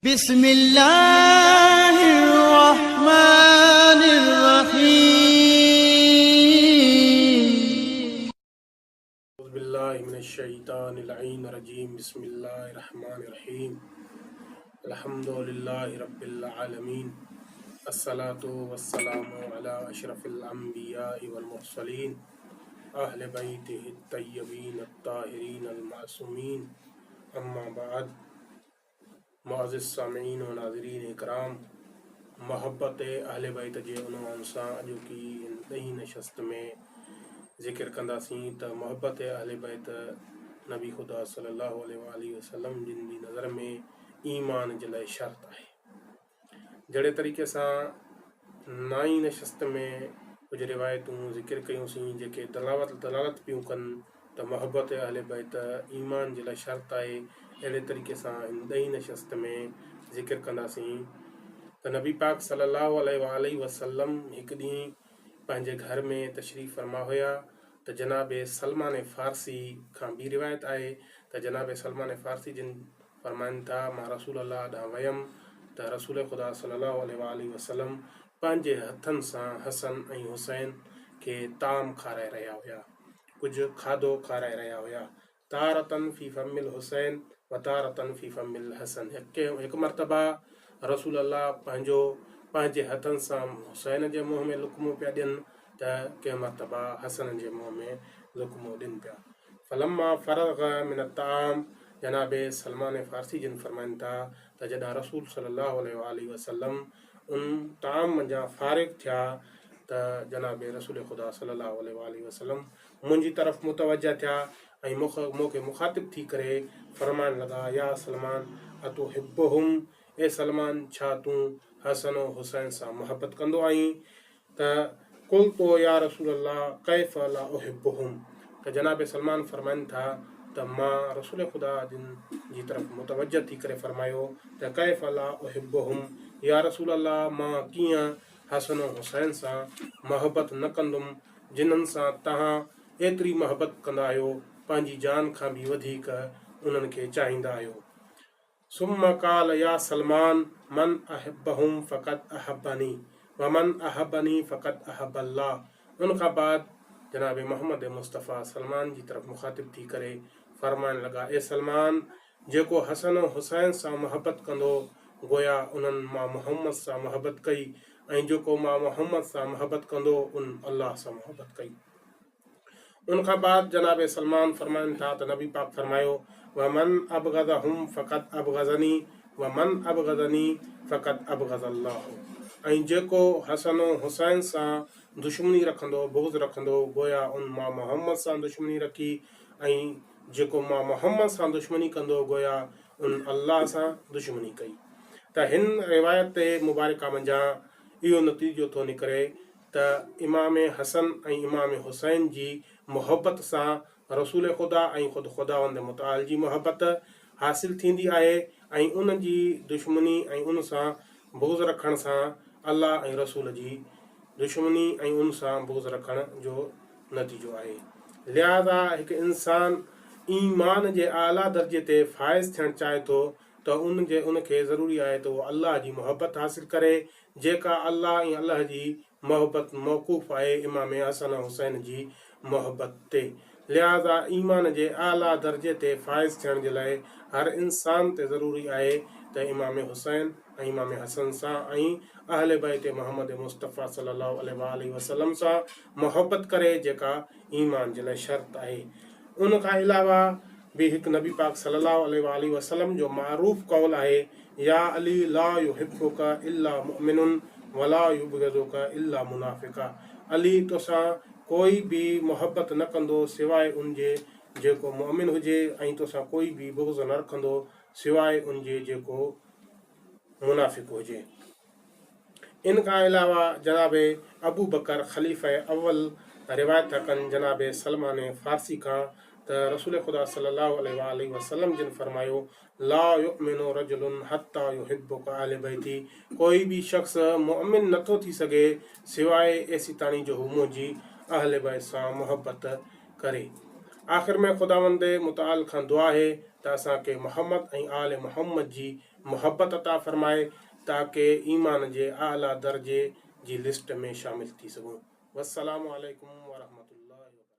بسم الله الرحمن الرحيم. اعوذ بالله من الشيطان اللعين الرجيم بسم الله الرحمن الرحيم الحمد لله رب العالمين الصلاة والسلام على اشرف الانبياء والمرسلين اهل بيته الطيبين الطاهرين المعصومين اما بعد معزز سامعين و ناظرين اڪرام! محبت اهل بيت جي عنوان سان اڄوڪي هن ڏهين نشست ۾ ذڪر ڪنداسين ته محبت اهل بيت نبي خدا صلي الله عليه واٰله وسلم جن جي نظر ۾ ايمان جي لاء شرط آهي. جهڙي طريقي سان نائين نشست ۾ ڪجهه روايتون ذڪر ڪيون سين جيڪي دلاوت دلالت پيون ڪن ته محبت اهل بيت ايمان جي لاء شرط آهي اهڙي طريقي سان هن ڏهين نشست ۾ ذڪر ڪنداسين ته نبي پاڪ صلي الله عليه واٰله وسلم هڪ ڏينهن پنهنجي گهر ۾ تشريف فرما هيا ته جناب سلمان فارسي کان به روايت آهي ته جناب سلمان فارسي جن فرمائن ٿا، مان رسول الله ڏانهن ويم ته رسول خدا صلي الله عليه واٰله وسلم پنهنجي هٿن سان حسن ۽ حسين کي طعام کارائي رهيا هيا، ڪجهه کاڌو کارائي رهيا هيا، تارة في فم الحسين وتارة في فم الحسن هڪ مرتبه رسول الله پنهنجو پنهنجي هٿن سان حسين جي منهن ۾ لقمو پيا ڏين ته ڪنهن مرتبه حسن جي منهن ۾ لقمو ڏين پيا. فلما فرغ من الطعام جناب سلمان فارسي جن فرمائن ٿا ته جڏهن رسول صلي الله عليه واٰله وسلم ان طعام منجهان فارغ ٿيا ته جناب رسول خدا صلي الله عليه واٰله وسلم منهنجي طرف متوجه ٿيا ۽ مون کي مخاطب ٿي ڪري فرمائڻ لڳا يا سلمان اتحبهم اي سلمان ڇا تون حسن و حسين سان محبت ڪندو آهين؟ ته قلت يا رسول الله ڪيف لا احبهم ته جناب سلمان فرمائن ٿا ته مان رسول خدا جن جي طرف متوجه ٿي ڪري فرمايو ته ڪيف لا احبهم يا رسول الله مان ڪيئن حسن و حسين سان محبت نه ڪندم جنھن سان توهان ايتري محبت ڪندا آهيو پنهنجي جان کان به وڌيڪ انهن کي چاهيندا آهيو. ثم قال يا سلمان من احبهم فقد احبني ومن احبني فقد احب الله ان کان بعد جناب محمد مصطفيٰ سلمان جي طرف مخاطب ٿي ڪري فرمائڻ لڳا اي سلمان جيڪو حسن و حسين سان محبت ڪندو گويا انهن مان محمد سان محبت ڪئي ۽ جيڪو مان محمد سان محبت ڪندو ان الله سان محبت ڪئي. ان کان بعد جناب سلمان فرمائن ٿا ته نبي پاڪ فرمايو، ومن ابغضهم فقد ابغضني ومن ابغضني فقد ابغض الله ۽ جيڪو حسن و حسين سان دشمني رکندو، بغض رکندو، گويا ان مان محمد سان دشمني رکي ۽ جيڪو مان محمد سان دشمني ڪندو گويا ان الله سان دشمني ڪئي ته هن روايت مبارڪه منجهان اهو نتيجو ٿو نڪري ته امام حسن ۽ امام حسين جي محبت سان رسول خدا ۽ خود خداوند متعال جي محبت حاصل ٿيندي آهي ۽ ان جي دشمني ۽ ان سان بغض رکڻ سان الله ۽ رسول جي دشمني ۽ ان سان بغض رکڻ جو نتيجو آهي. لهٰذا هڪ انسان ايمان جي اعليٰ درجي تي فائز ٿيڻ چاهي ٿو ته ان جي ان کي ضروري آهي ته اهو الله جي محبت حاصل ڪري جيڪا الله ۽ الله جي محبت موقوف آهي امام حسن ۽ حسين جي محبت تي. لهٰذا ايمان جي اعليٰ درجي تي فائز ٿيڻ جي لاء هر انسان تي ضروري آهي ته امام حسين ۽ امام حسن سان ۽ اهل بيت محمد مصطفيٰ صلي الله عليه واٰله وسلم سان محبت ڪري جيڪا ايمان جي لاء شرط آهي. ان کان علاوه به هڪ نبي پاڪ صلي الله عليه واٰله وسلم جو معروف قول آهي يا علي لا يحبک الا مؤمن ولا يبغضک الا منافق علي توسان ڪوئي به محبت نه ڪندو سواء ان جي جيڪو مؤمن هجي ۽ توسان ڪوئي به بغض نه رکندو سواء ان جي جيڪو منافق هجي. ان کان علاوه جناب ابوبڪر خليفه اول روايت ٿا ڪن جناب سلمان فارسي کان ته رسول خدا صلي الله عليه واٰله وسلم جن فرمايو، لا يؤمن رجل حتي يحب ڪاهل بيتي ڪوئي به شخص مؤمن نه ٿو ٿي سگهي سواء ايسيتاڻي جو هو منهنجي اهل بيت سان محبت ڪري. آخر ۾ خداوند متعال کان دعا آهي ته اسان کي محمد ۽ آل محمد جي محبت عطا فرمائي تاڪه ايمان جي اعليٰ درجي جي لسٽ ۾ شامل ٿي سگهون. والسلام عليڪم ورحمة الله وبرڪاته.